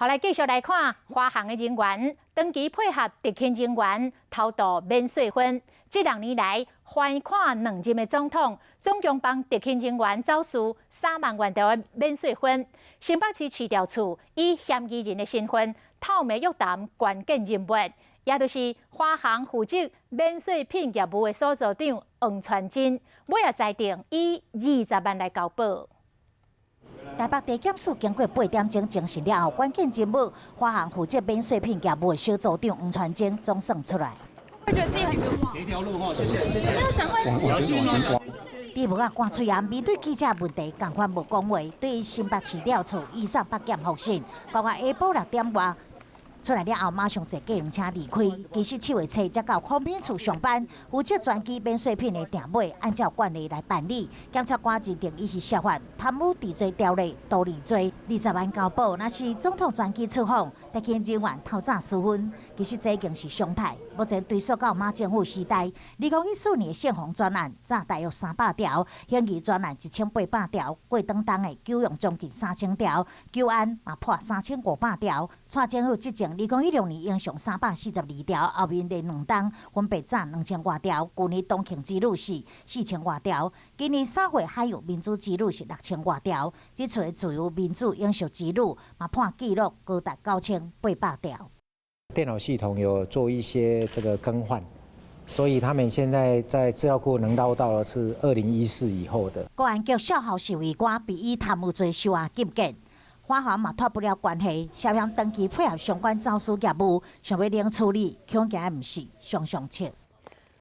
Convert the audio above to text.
好，來繼續來看華航的人員長期配合特勤人員偷渡免稅品。這6年來，橫跨兩任的總統，總共幫特勤人員走私3萬元條的免稅品。新北市市調處以嫌疑人的身份透明約談關鍵人物，也就是華航負責免稅品業務的小組長黃傳真，尾仔裁定以20萬來交保。台北地檢署經過8點鐘偵訊了後，關鍵人物華航負責免稅品業務的小組長黃傳真總算出來。會覺得自己很冤枉。一條路哈，謝謝謝謝。沒有長官指示。佇帽仔掛喙罨，面對記者問題，仝款無講話。對新北市調處移送北檢複訊，包括下晡6點外出來了後，馬上坐計程車離開。其實7月初才到空品處上班，負責專機免稅品的訂買，按照慣例來辦理。檢察官認定伊是涉犯貪污治罪條例圖利罪，20萬交保。若是總統專機出訪，特勤人員偷走私分，其實這已經是常態。目前追溯到馬政府時代，2014年的憲法專案，詐大約300條，刑事專案1800條，過當當的糾用將近3000條，糾案嘛破3500條。蔡政府執政2016年延上342條，後面連兩冬分別詐2000外條。舊年黨慶之旅是4000外條，今年3月海洋民主之旅是6000外條。這次自由民主英雄之旅嘛破紀錄，高達9800條。電腦系統有做一些這個更換，所以他們現在在資料庫能撈到的是2014以後的。公安局少校侍衛官被以貪污罪收押禁見，華航嘛脫不了關係，涉嫌長期配合相關走私業務，想欲冷處理，恐驚毋是上上策。